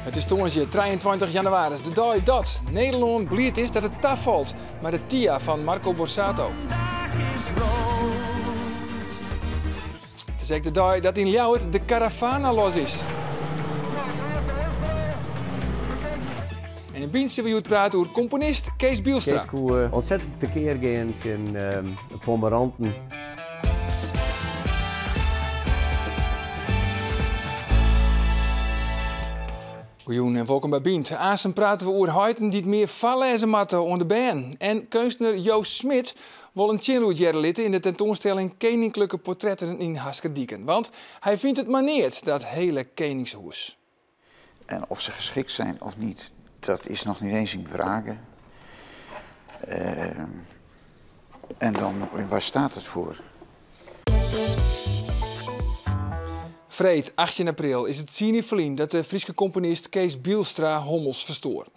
It is tongersdei 23 jannewaris, de dei dat Nederlân bliid is dat it tafalt mei de TIA fan Marco Borsato. It is ek de dei dat yn Ljouwert de Caravana los is. En yn Bynt sille we hjoed prate oer komponist Kees Bielstra. Kees koe ontzettend tekear gean tsjin de pommeranten. Goejûn en wolkom by Bynt. Aansen prate we oer heiten dy't mear foarlêze moatte oan de bern. En keunstner Joost Smit wol in tsjinlûd hearre litte yn de tentoanstelling Keninklike Portretten yn Haskerdiken. Want hy fynt it mar neat, dat hele keningshûs. En of ze geschikt zijn of niet, dat is nog niet eens in vragen. Uh, en dan, waar staat het voor? Freed 18 april is it tsien jier ferlyn dat de Fryske komponist Kees Bielstra hommels ferstoar.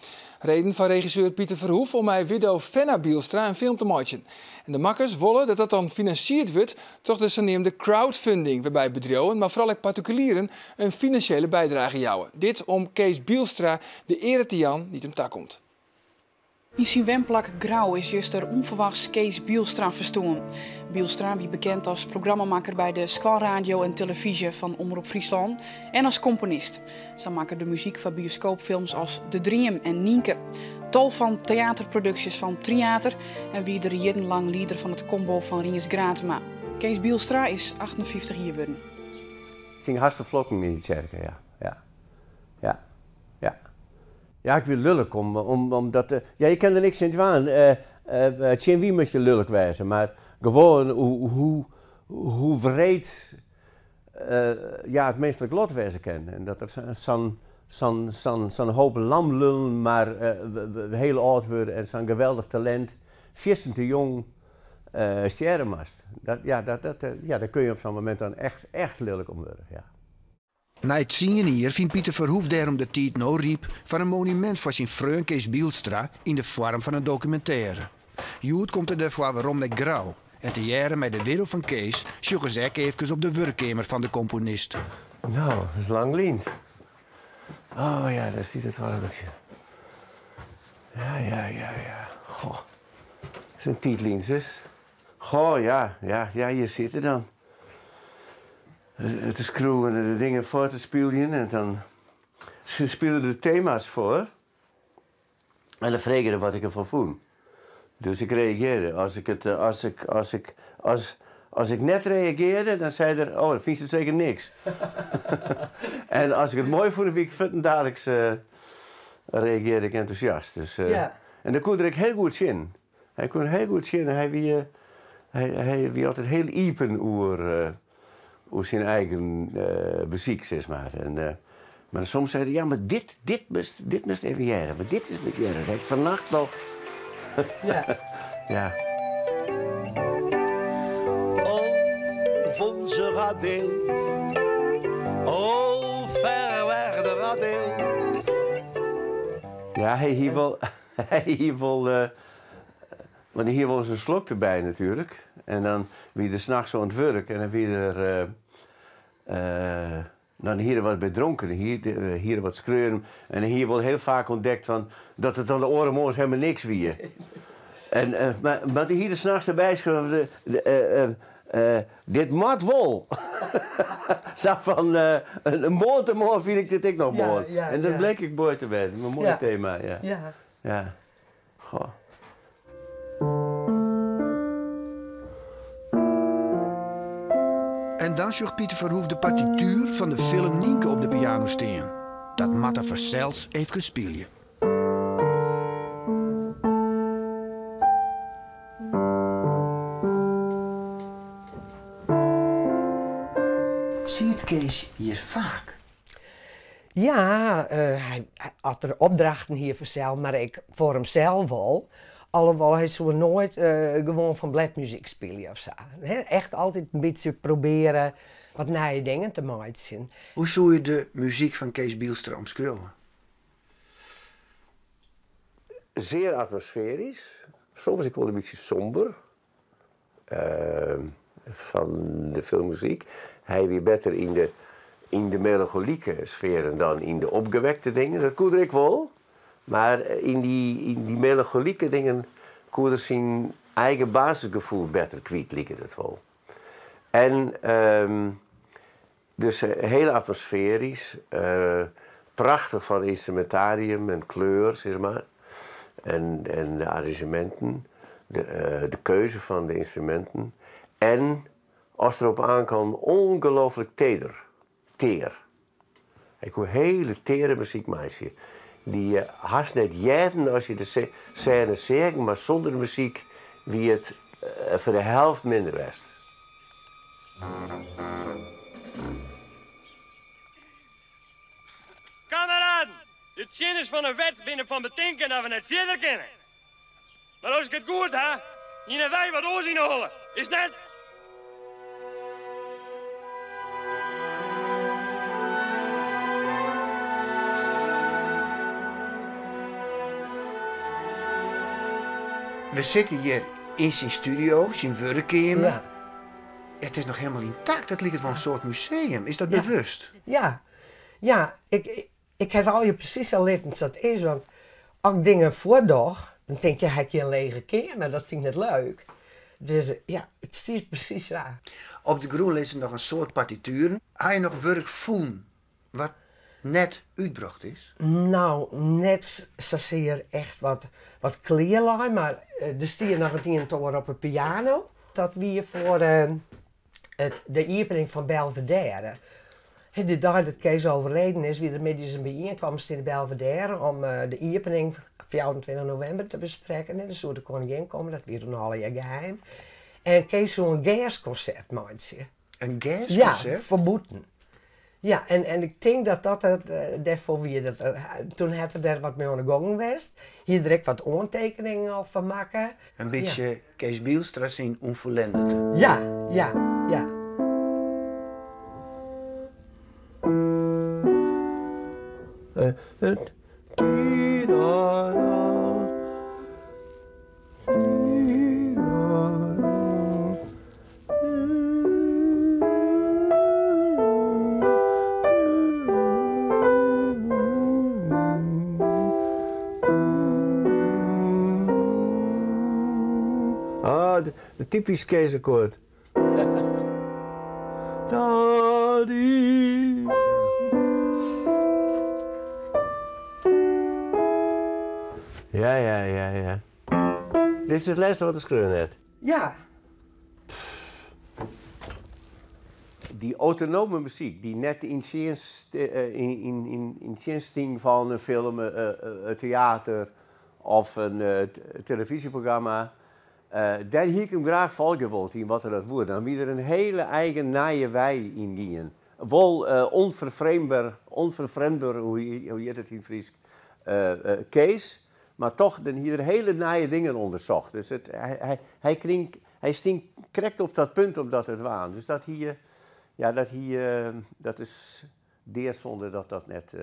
Reden foar regisseur Pieter Verhoeff om mei widdo Fenna Bielstra in film te meitsjen. En de makkers wolle dat dat dan finansierd wurdt troch de saneamde crowdfunding, wêrby't bedriuwen, mar foaral ek partikulieren in finansjele bydrage jouwe. Dit om Kees Bielstra de eare te jaan dy't him takomt. Yn syn wenplak Grou is juster ûnferwachts Kees Bielstra ferstoarn. Bielstra wie bekend as programmamakker by de skoalradio en telefyzje fan Omrop Fryslân en as komponist. Sa makke er de muzyk foar bioskoopfilms as De Dream en Nynke, tal fan teaterproduksjes fan Tryater en wie er jierrenlang lieder fan it kombo fan Rients Gratema. Kees Bielstra is 58 jier wurden. It hing hast te flokken yn de tsjerke, ja. Ja. Ja. Ja. Ja, ik wie lulk om, om, omdat, ja, je kin der niks tsjin dwaan. Tsjin wie moat je lulk wêze, mar gewoan hoe, hoe wreed ja, it minsklik lot wêze kin. En dat der sa'n, sa'n, sa'n, sa'n hoop lamlullen mar hiel âld wurde en sa'n geweldich talint fierstente jong stjerre moast. Dat, ja, dat, dat, ja, dêr kun je op sa'n momint dan echt, echt lilk om wurde, ja. Nei tsien jier fynt Pieter Verhoeff dêrom de tiid no ryp foar in monumint foar syn freon Kees Bielstra yn de foarm fan in dokumintêre. Hjoed komt er dêrfoar werom nei Grou en tegearre mei de widdo fan Kees sjogge se ek eefkes op de wurkkeamer fan de komponist. No, dat is lang lyn. Oh ja, dêr stiet it oargeltsje. Ja, ja, ja, ja. Goh, dat is in tiid lyn, sis. Goh, ja, ja, ja, hjir sit er dan. Te skriuwen en de dingen foar te spyljen en dan se spile de tema's foar en dan frege er wat ik derfan fûn. Dus ik reagearre. As ik it, as ik, as ik, as, as ik net reagearde, dan sei er, oh, dan fynst it seker niks. En as ik it moai fûn, dan wie ik fuortendaliks, reagearde ik entûsjast. Dus, en dêr koe er ek hiel goed tsjin. Hy koe hiel goed tsjin. Hy wie, hy, hy wie altyd hiel iepen oer, oer syn eigen muzyk, sis mar. En, mar soms sei er, ja, mar dit, dit moatst, dit moatst even hearre. Want dit is moatst hearre. Dat ha ik fannacht noch. Ja. Ja. Oh, Wonseradeel, oh, Ferwerderadeel. Ja, hy hie wol, Hy hie wol, want hy hie wolris in slok derby natuerlik. En dan wie er nachts oan it wurk en dan wie er, dan hie er wat by dronken, hie er wat skreaun en hy hie wol hiel faak ûntdekt fan dat it dan de oare moarns helemaal niks wie. En, mar hy hie der nachts derby skreaun, dit moat wol. Sa fan, moarntemoarn fyn ik dit ek noch moai. En dat bleek ek moai te wêzen, in moai tema, ja. Ja. Goh. En dan sjocht Pieter Verhoeff de partituer fan de film Nynke op de piano stean. Dat moat er fansels eefkes spylje. Siet Kees hjir faak? Ja, hy as er opdrachten hie fansels, mar ek foar himsels wol. Alhoewol, hy soe noait gewoan fan bledmuzyk spylje of sa. Echt altyd in bytsje probearje wat nije dingen te meitsjen. Hoe soe je de muzyk fan Kees Bielstra omskriuwe? Zeer atmosferisch, soms ek wol in bytsje somber fan de filmmuzyk. Hy wie better yn de, yn de melancholike sfearen dan yn de opgewekte dingen. Dat koe er ek wol, mar yn dy, yn dy melancholike dingen koe er syn eigen basisgefoel better kwyt, liket it wol. En dus hiel atmosfearysk, prachtich fan ynstrumintarium en kleur, sis mar. En, en de arranzjeminten, de keuze fan de ynstruminten. En as it derop oankaam, ongelooflik teder. Tear. Hy koe hiele teare muzyk meitsje. Dy't je hast net hearden as je de sêne seagen, mar sûnder de muzyk wie it foar de helte minder west. Kameraden, de tsjinners fan 'e wet binne fan betinken dat we net fierder kinne. Mar as ik it goed ha, hiene wy wat oars yn 'e holle, is 't net? We sitte hjir yn syn studio, syn wurkkeamer. Ja. It is noch hielendal yntakt. It liket wol in soart museum. Is dat bewust? Ja, ja. Ik, ik ha it allegear presys sa litten sa't it is, want as ik dingen fuortdoch, dan tink ik, ja, ha ik hjir in lege keamer, dat fyn ik net leuk. Dus ja, it stiet presys sa. Op de grûn lizze noch in soad partitueren. Ha je noch wurk fûn wat net útbrocht is? No, net sasear echt wat, wat klear lei, mar der stie noch it ien en oar op 'e piano. Dat wie foar it, de iepening fan Belvedere. De dei dat Kees overleden is, wie der middeis in byienkomst yn de Belvedere om de iepening 24 novimber te besprekken. En dan soe de koningin komme, dat wie toen allegear geheim. En Kees soe in gerskonsert meitsje. In gerskonsert? Ja, foar bûten. Ja, en ik tink dat dat it dêrfoar wie. Dat er, toen hat er dêr wat mei oan de gong west. Hie er ek wat oantekeningen al fan makke. In bytsje Kees Bielstra syn Unvollendete. Ja. Ah, de typysk Kees-akkoard. Da, di. Ja, ja, ja, ja. Dit is it lêste wat er skreaun hat. Ja. Dy autonome muzyk, dy't net yn tsjinst, yn tsjinst stie fan in film, in teater of in telefyzjeprogramma, dêr hie ik him graach folgje wold yn wat er dat woe. Dan wie der in hiele eigen nije wei yn gien. Wol onvervreemdbaar, onvervreemdbaar, hoe hjit it yn it Frysk, Kees, mar toch, dan hie er hiele nije dingen ûndersocht. Dus it, hy, hy, klink, hy stie krekt op dat punt om dat te dwaan. Dus dat hie, ja, dat hie, dat is deasûnde dat dat net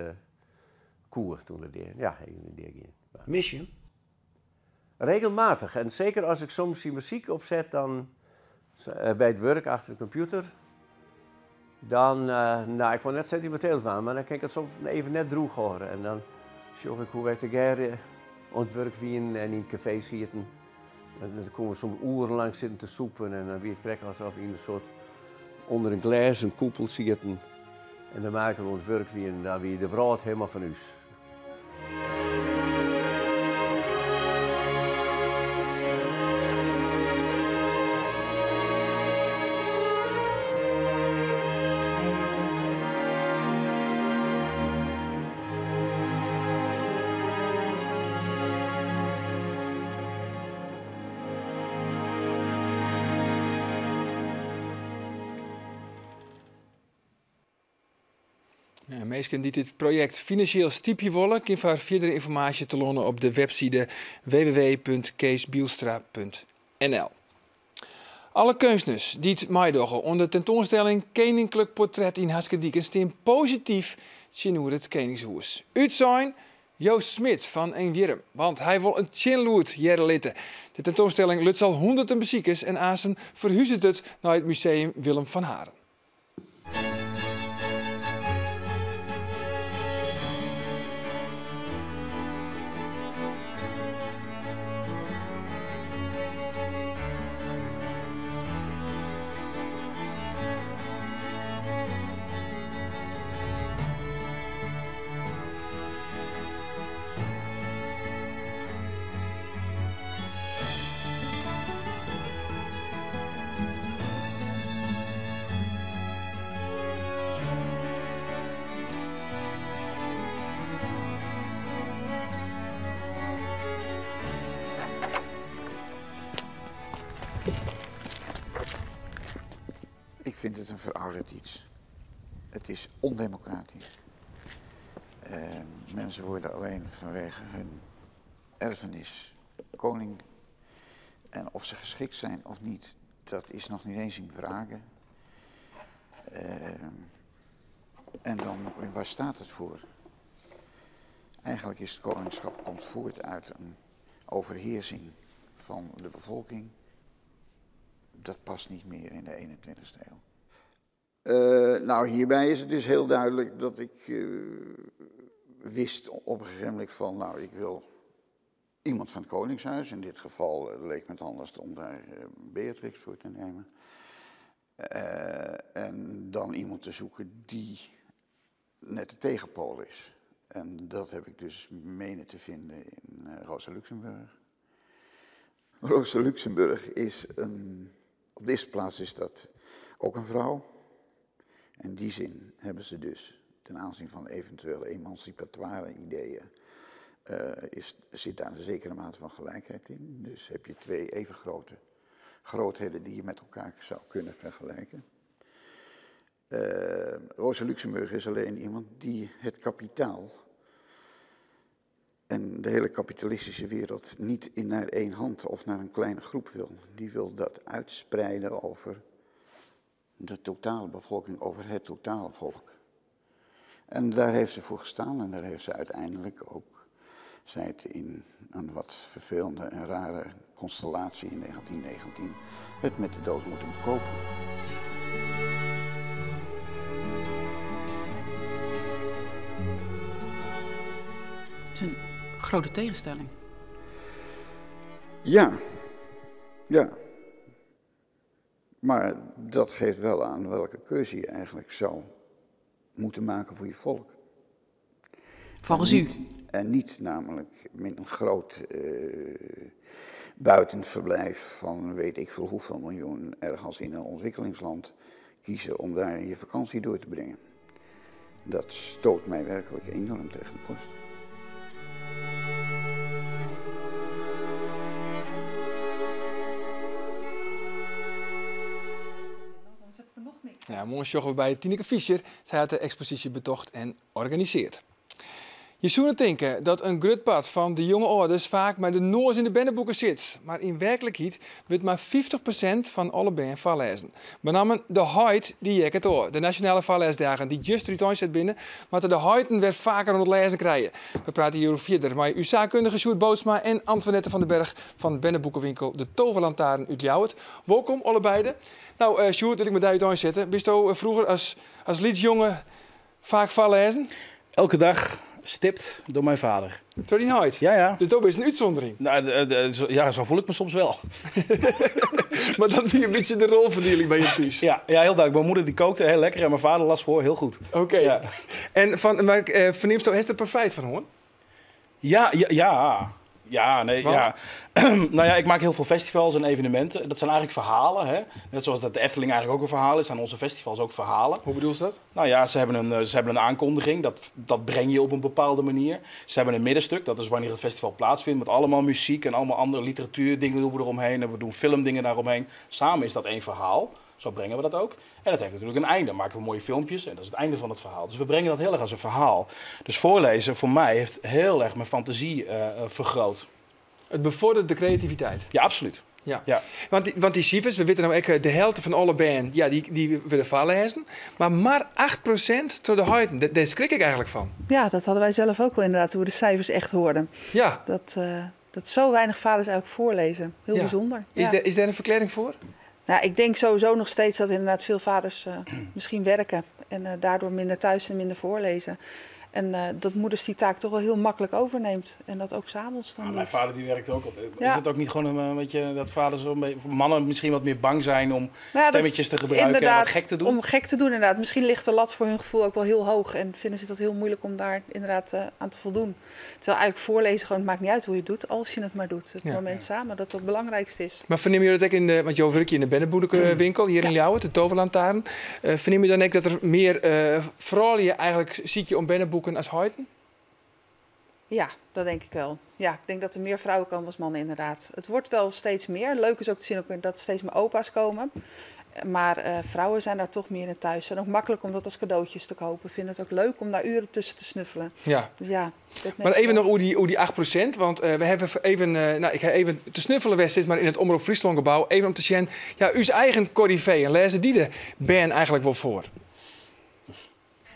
koe toen er dea, ja, dea gie. Mis je him? Regelmatich. En seker as ik soms syn muzyk opset, dan by it wurk achter de kompjûter, dan, no, ik wol net sentiminteel dwaan, mar dan kin ik it soms even net droech hâlde. En dan sjoch ik hoe't wy tegearre oan it wurk wienen en yn it kafee sieten. En dan koene we soms oerenlang sitten te sûpen en dan wie it krekt asof we yn in soart ûnder in glêzen koepel sieten. En dan makken we oan it wurk wienen, dan wie de wrâld hielendal fan ús. Ja, minsken dy't dit projekt finansjeel stypje wolle, kin foar fierdere ynformaasje telâne op de webside www.keesbielstra.nl. Alle keunstners dy't meidogge oan de tentoanstelling Keninklik Portret yn Haskerdiken stean posityf tsjinoer it Keningshûs. Utsein Joost Smit fan Ingwierrum, want hy wol in tsjinlûd hearre litte. De tentoanstelling luts al hûnderten besikers en aansen ferhuzet it nei it museum Willem van Haren. vind het een verouderd iets. Het is ondemocratisch. Mensen worden alleen vanwege hun erfenis koning. En of ze geschikt zijn of niet, dat is nog niet eens in vragen. En dan, waar staat het voor? Eigenlijk is het koningschap komt voort uit een overheersing van de bevolking. Dat past niet meer in de 21ste eeuw. Nou, hierbij is het dus heel duidelijk dat ik wist op een gegeven moment van, nou, ik wil iemand van het Koningshuis. In dit geval leek me het handigst om daar Beatrix voor te nemen. En dan iemand te zoeken die net de tegenpool is. En dat heb ik dus menen te vinden in Rosa Luxemburg. Rosa Luxemburg is een... Op de eerste plaats is dat ook een vrouw. In die zin hebben ze dus ten aanzien van eventuele emancipatoire ideeën, zit daar een zekere mate van gelijkheid in. Dus heb je twee even grote grootheden die je met elkaar zou kunnen vergelijken. Rosa Luxemburg is alleen iemand die het kapitaal en de hele kapitalistische wereld niet in naar één hand of naar een kleine groep wil. Die wil dat uitspreiden over de totale bevolking, over het totale volk. En daar heeft ze voor gestaan en daar heeft ze uiteindelijk ook, zij het in een wat vervelende en rare constellatie in 1919, het met de dood moeten bekopen. Het is een grote tegenstelling. Ja, ja. Maar dat geeft wel aan welke keuze je eigenlijk zou moeten maken voor je volk. Volgens u? En niet namelijk met een groot buitenverblijf van weet ik veel hoeveel miljoen ergens in een ontwikkelingsland kiezen om daar je vakantie door te brengen. Dat stoot mij werkelijk enorm tegen de borst. Ja, morgen joggen we bij Tineke Fischer. Zij had de expositie betocht en organiseert. Je zou denken dat een grutpad van de jonge orders vaak met de noors in de benneboeken zit. Maar in werkelijkheid wordt maar 50% van alle bern voorlezen. Maar namelijk de huid die jek het oor. De nationale voorleesdagen die just er zit binnen, maar de huiden weer vaker onder het lezen krijgen. We praten hier verder met uw zaakkundige Sjoerd Bootsma en Antoinette van den Berg van benneboekenwinkel De Toverlantaarn uit Ljouwert. Welkom allebei. Nou, Sjoerd, dat ik me daar uit zetten. Bist u vroeger als liedjongen vaak voorlezen? Elke dag. Stipt door mijn vader. Door die nooit? Ja, ja. Dus dat is een uitzondering? Nou, ja, zo voel ik me soms wel. Maar dat is een beetje de rolverdeling bij je thuis. Ja, ja, heel duidelijk. Mijn moeder die kookte heel lekker en mijn vader las voor heel goed. Oké. Okay. Ja. En van, maar verneemt u, heeft er profijt van, hoor? Ja, ja, ja. Ja, nee, ja. Nou ja, ik maak heel veel festivals en evenementen. Dat zijn eigenlijk verhalen, hè? Net zoals dat de Efteling eigenlijk ook een verhaal is, zijn onze festivals ook verhalen. Hoe bedoel je dat? Nou ja, ze hebben een aankondiging, dat breng je op een bepaalde manier. Ze hebben een middenstuk, dat is wanneer het festival plaatsvindt, met allemaal muziek en allemaal andere literatuur, dingen doen we eromheen. En we doen filmdingen daaromheen. Samen is dat één verhaal. Zo brengen we dat ook. En dat heeft natuurlijk een einde. Dan maken we mooie filmpjes en dat is het einde van het verhaal. Dus we brengen dat heel erg als een verhaal. Dus voorlezen voor mij heeft heel erg mijn fantasie vergroot. Het bevordert de creativiteit. Ja, absoluut. Ja. Ja. Want die cijfers, we weten nou ook, de helft van alle band, ja, die willen voorlezen. Maar 8% door de huiden. Daar schrik ik eigenlijk van. Ja, dat hadden wij zelf ook wel inderdaad, hoe we de cijfers echt hoorden. Ja. Dat zo weinig vaders eigenlijk voorlezen. Heel bijzonder. Is daar een verklaring voor? Nou, ik denk sowieso nog steeds dat inderdaad veel vaders misschien werken en daardoor minder thuis en minder voorlezen. En dat moeders die taak toch wel heel makkelijk overneemt en dat ook 's avonds dan doet. Mijn vader die werkt ook altijd. Ja. Is het ook niet gewoon een beetje dat vaders, mannen misschien wat meer bang zijn om stemmetjes te gebruiken en wat gek te doen? Om gek te doen inderdaad. Misschien ligt de lat voor hun gevoel ook wel heel hoog en vinden ze dat heel moeilijk om daar inderdaad aan te voldoen. Terwijl eigenlijk voorlezen gewoon, het maakt niet uit hoe je het doet, als je het maar doet. Het moment samen, dat het belangrijkste is. Maar verneem je dat ook in de, want jou werk je in de benneboekenwinkel hier in Ljouwert, de Toverlantaarn. Verneem je dan ook dat er meer vrouwen eigenlijk ziet je om benneboeken als huiden? Ja, dat denk ik wel. Ja, ik denk dat er meer vrouwen komen als mannen inderdaad. Het wordt wel steeds meer. Leuk is ook te zien ook dat steeds meer opa's komen. Maar vrouwen zijn daar toch meer in thuis. Zijn ook makkelijk om dat als cadeautjes te kopen. Vinden het ook leuk om daar uren tussen te snuffelen. Dus ja, dat merk Maar ik even wel. nog oer die 8%, want we hebben even, nou, ik ga even te snuffelen west, maar in het Omrop Fryslân gebou, even om te zien, ja, uw eigen coryfeeën, lezen die de bern eigenlijk wel voor?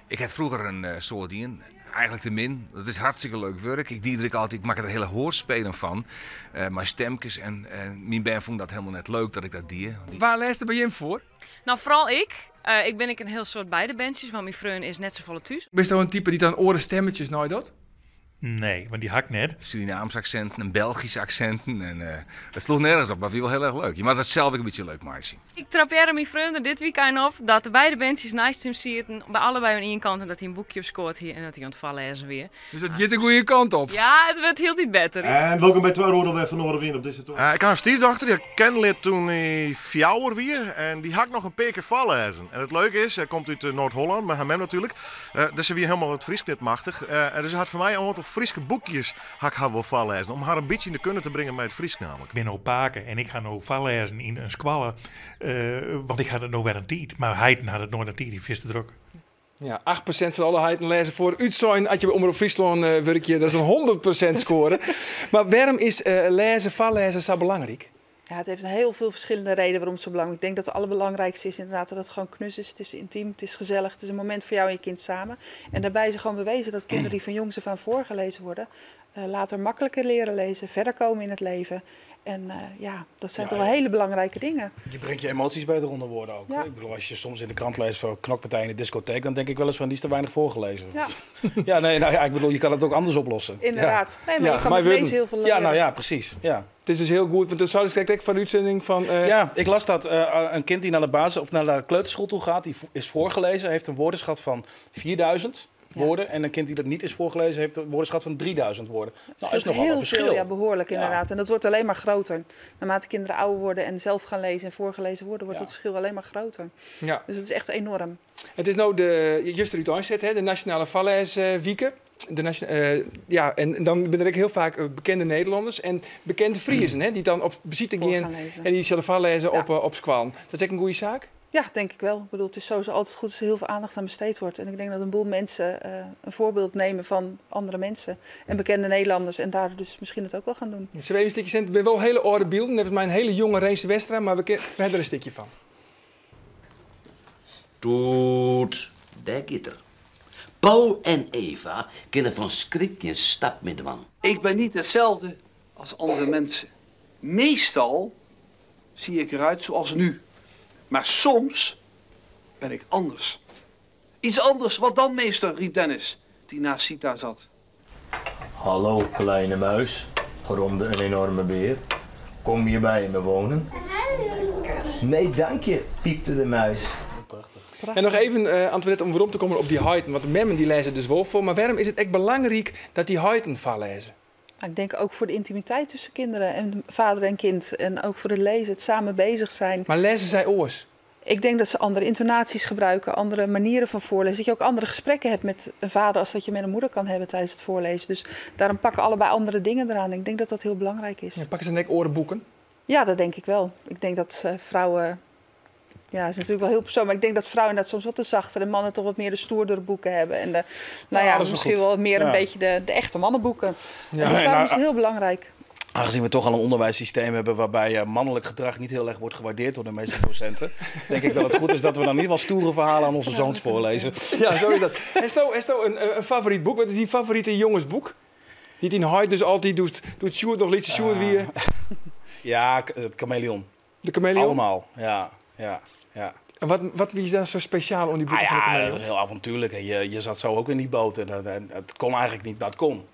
Ik had vroeger een soort dien, eigenlijk te min. Dat is hartstikke leuk werk. Ik die ik altijd, ik maak er hele hoorspelen van. Maar stemkes en mijn band vond dat helemaal net leuk dat ik dat die. Waar leest er bij hem voor? Nou, vooral ik. Ik ben ik een heel soort beide bandjes, want mijn vriend is net zo volle thuis. Ben je een type die dan oren stemmetjes nooit doet? Nee, want die hakt net. Surinaams accenten en Belgische accenten. En het sloeg nergens op, maar vind ik wel heel erg leuk. Je maakt dat zelf ook een beetje leuk, Marcie. Ik trapeerde mijn vriend er dit weekend op dat de beide bandjes naast hem zitten, bij allebei aan één kant en dat hij een boekje op scoort hier en dat hij aan het vallen is weer. Dus het gaat de goede kant op. Ja, het wordt heel iets beter. En welkom bij Twa Oordeel van Noorderwien op deze toer. Ik had een stiefdochter, die had kennelijk toen hij fjouwer weer. En die had ik nog een paar keer vallen. En het leuke is, hij komt uit Noord-Holland, maar haar mem natuurlijk. Dus ze weer helemaal het Fries net machtig. En dus ze had voor mij een aantal Frieske boekjes had ik haar wel vallen. Om haar een beetje in de kunde te brengen met het Fries namelijk. Ik ben nou paken en ik ga nou vallen in een squallen. Want ik had het nou weer een tijd. Maar hij had het nooit een tijd, die vis te druk. Ja, 8% van alle heiten lezen voor uitzijn. Als je bij Omrop Fryslân werk je, dat is een 100% score. Maar waarom is lezen, vallezen zo belangrijk? Ja, het heeft heel veel verschillende redenen waarom het zo belangrijk is. Ik denk dat het allerbelangrijkste is inderdaad dat het gewoon knus is. Het is intiem, het is gezellig, het is een moment voor jou en je kind samen. En daarbij is er gewoon bewezen dat kinderen die van jongs af aan voorgelezen worden, later makkelijker leren lezen, verder komen in het leven. En dat zijn toch wel hele belangrijke dingen. Je brengt je emoties beter onder woorden ook. Ik bedoel, als je soms in de krant leest van knokpartij in de discotheek, dan denk ik wel eens van die is te weinig voorgelezen. Ja, nee, nou ja, ik bedoel, je kan het ook anders oplossen. Inderdaad. Nee, maar je kan met lezen heel veel Ja, leren. nou ja, precies. Ja. Het is dus heel goed, want dat zou dus kijk, van de uitzending van Ja, ik las dat een kind die naar de basis of naar de kleuterschool toe gaat, die is voorgelezen, heeft een woordenschat van 4000 woorden. En een kind die dat niet is voorgelezen, heeft een woordenschat van 3000 woorden. Het Nou, dat is scheelt nogal een heel verschil. veel, ja, behoorlijk inderdaad. En dat wordt alleen maar groter. Naarmate kinderen ouder worden en zelf gaan lezen en voorgelezen worden, wordt het verschil alleen maar groter. Dus het is echt enorm. Het is nou de, juist er uitzet, hè, de Nationale Valleiswieken. De ja, en dan ben er ook heel vaak bekende Nederlanders en bekende Friesen, hè, die dan op visite Voor gaan gaan lezen. en die zullen vallezen op squalen. Dat is ook een goede zaak? Ja, denk ik wel. Het is sowieso altijd goed als er heel veel aandacht aan besteed wordt. En ik denk dat een boel mensen een voorbeeld nemen van andere mensen en bekende Nederlanders. En daar dus misschien het ook wel gaan doen. Zullen we even een stukje zenden? Het zijn wel hele oude beelden. Net als mijn hele jonge Rense Westra, maar we hebben er een stukje van. Toet, daar gaat er. Paul en Eva kennen van schrik geen stap meer dwang. Ik ben niet hetzelfde als andere mensen. Meestal zie ik eruit zoals nu. Maar soms ben ik anders. Iets anders, wat dan, meester, riep Dennis, die naast Sita zat. Hallo, kleine muis, gromde een enorme beer. Kom je bij me wonen? Nee, dank je, piepte de muis. Prachtig. En nog even, Antoinette, om weer om te komen op die huiden. Want de memmen die lezen dus wel voor. Maar waarom is het echt belangrijk dat die huiden vallezen? Ik denk ook voor de intimiteit tussen kinderen en vader en kind. En ook voor het lezen, het samen bezig zijn. Maar lezen zij oors? Ik denk dat ze andere intonaties gebruiken, andere manieren van voorlezen. Dat je ook andere gesprekken hebt met een vader als dat je met een moeder kan hebben tijdens het voorlezen. Dus daarom pakken allebei andere dingen eraan. Ik denk dat dat heel belangrijk is. Ja, pakken ze nek orenboeken? Ja, dat denk ik wel. Ik denk dat vrouwen... Ja, dat is natuurlijk wel heel persoonlijk. Maar ik denk dat vrouwen dat soms wat te zachter en mannen toch wat meer de stoerdere boeken hebben. En de, nou Ja, ja, dat is wel misschien goed. wel meer een beetje de echte mannenboeken. En dus daarom is het heel belangrijk. Aangezien we toch al een onderwijssysteem hebben waarbij mannelijk gedrag niet heel erg wordt gewaardeerd door de meeste docenten, denk ik dat het goed is dat we dan in ieder geval stoere verhalen aan onze zoons voorlezen. Ja, zo is dat. Is dat een favoriet boek? Wat is die favoriete jongensboek? Die het in Hyde dus altijd doet, doet Sjoerd nog liedje Sjoerd weer. Ja, het Kameleon. De Kameleon? Allemaal, ja. Ja, ja. En wat is daar zo speciaal om die boeken van de Kameleon? Dat was heel avontuurlijk. En je zat zo ook in die boot en het kon eigenlijk niet, maar het kon.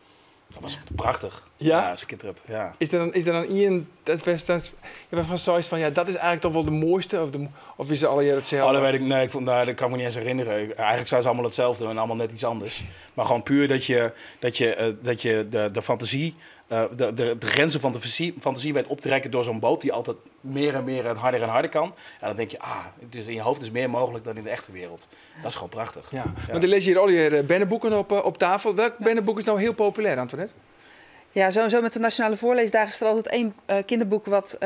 Dat was prachtig. Ja? Ja, schitterend. Ja. Is er dan, is er dan iemand dat was, dat is, ja, waarvan zou je van, ja, dat is eigenlijk toch wel de mooiste? Of is ze alle jaren hetzelfde? Oh, dat weet ik, nee, ik vond, nou, dat kan ik me niet eens herinneren. Eigenlijk zijn ze allemaal hetzelfde en allemaal net iets anders. Maar gewoon puur dat je, dat je dat je de, de fantasie, de, de, de grenzen van de fantasie weet optrekken door zo'n boot die altijd meer en meer en harder en harder kan. Ja, dan denk je, het is in je hoofd is meer mogelijk dan in de echte wereld. Dat is gewoon prachtig. Ja. Want er lees je hier al je bennenboeken op tafel. Welk bennenboek is nou heel populair, Antoinette? Ja, sowieso met de Nationale Voorleesdagen is er altijd één kinderboek wat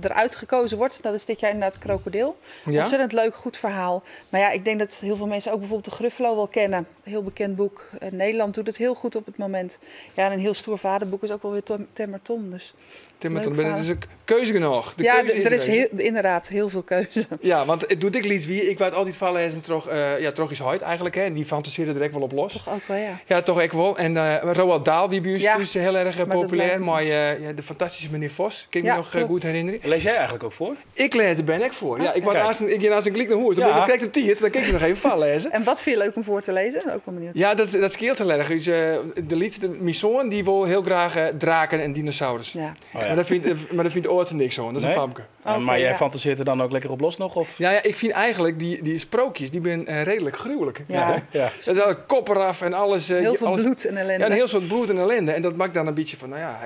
eruit gekozen wordt. Dat is dit jaar inderdaad Krokodil. Ja? Ontzettend leuk, goed verhaal. Maar ja, ik denk dat heel veel mensen ook bijvoorbeeld de Gruffalo wel kennen. Heel bekend boek. Nederland doet het heel goed op het moment. Ja, en een heel stoer vaderboek is ook wel weer Temmer Tom. Dus Temmer leuk Tom, maar verhaal. dat is ook keuze genoeg. De Ja, keuze is er is er. inderdaad heel veel keuze. Ja, want het doet ik lieds wie. Ik waard altijd vallen en toch ja, toch is huid eigenlijk. Hè. En die fantaseerde er echt wel op los. Toch ook wel, ja. Ja, toch echt wel. En Roald Dahl, die buurt Ja, is heel erg maar dat populair. blijft- Maar ja, de fantastische meneer Vos, kan ik me Ja, nog klopt. goed herinneren. Lees jij eigenlijk ook voor? Ik lees er ben ik voor. Ja, ik Kijk. naast een, ik ga naast een klik naar huis. Dan krijg ik de tiert, dan kan ik ze nog even vallen lezen. En wat vind je leuk om voor te lezen? Ook wel benieuwd. Ja, dat scheelt heel erg. Dus, de liedste, mijn zoon, die wil heel graag draken en dinosaurus. Ja. Oh, ja. Maar dat vindt, maar dat vindt Oortje niks zo. Dat is Nee? een famke. Maar jij fantaseert er dan ook lekker op los nog? Of? Ja, ja, ik vind eigenlijk die sprookjes, die zijn redelijk gruwelijk. Ja. Ja. Dat is al kop eraf en alles. Heel veel alles bloed en ellende. Ja, een heel soort bloed en ellende. En dat maakt dan een beetje van, nou ja,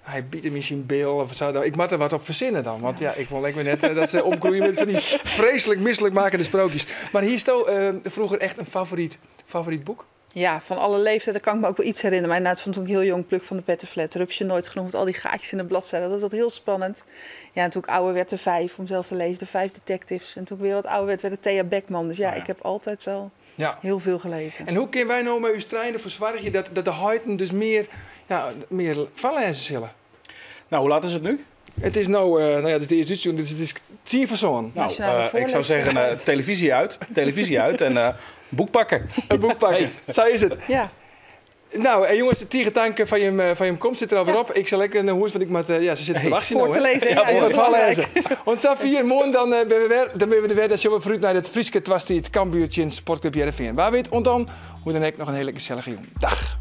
hij biedt hem in zijn bil of zo. Nou, ik moet er wat op verzinnen dan. Want ja, ik wil ook weer net dat ze opgroeien met van die vreselijk misselijkmakende sprookjes. Maar hier is toch vroeger echt een favoriet boek? Ja, van alle leeftijden kan ik me ook wel iets herinneren. Maar inderdaad, van toen ik heel jong, Pluk van de Pettenflat, Rupsje nooit genoemd, al die gaatjes in de bladzijde. Dat was altijd heel spannend. Ja, en toen ik ouder werd, de 5, om zelf te lezen, de 5 detectives. En toen ik weer wat ouder werd, werd het Thea Beckman. Dus ja, ik heb altijd wel heel veel gelezen. En hoe kunnen wij nou met uw strijden voor zorgen dat de huiden dus meer vallen zullen? Nou, hoe laat is het nu? Het is nou, nou ja, het is de eerste uitzending, dus het is tien voor zo'n. Ik zou zeggen, televisie uit, televisie uit en boek pakken. Een boek pakken, Hey. Zo is het. Ja. Nou, en jongens, de tieren tanken van je komst zit er alweer op. Ik zal lekker naar huis, want ik moet, ja, ze zitten te wachten. Voor nou, te hè. lezen, Ja, ja, voor het heel vallen belangrijk. lezen. Want zo 4 morgen dan ben we weer, dan ben we er weer. Dan zullen we vooruit naar het Frieske Twastriet, Cambuurtje, Sportclub Heerenveen. Waar weet, en dan, hoe dan ook nog een hele gezellige jongen. Dag.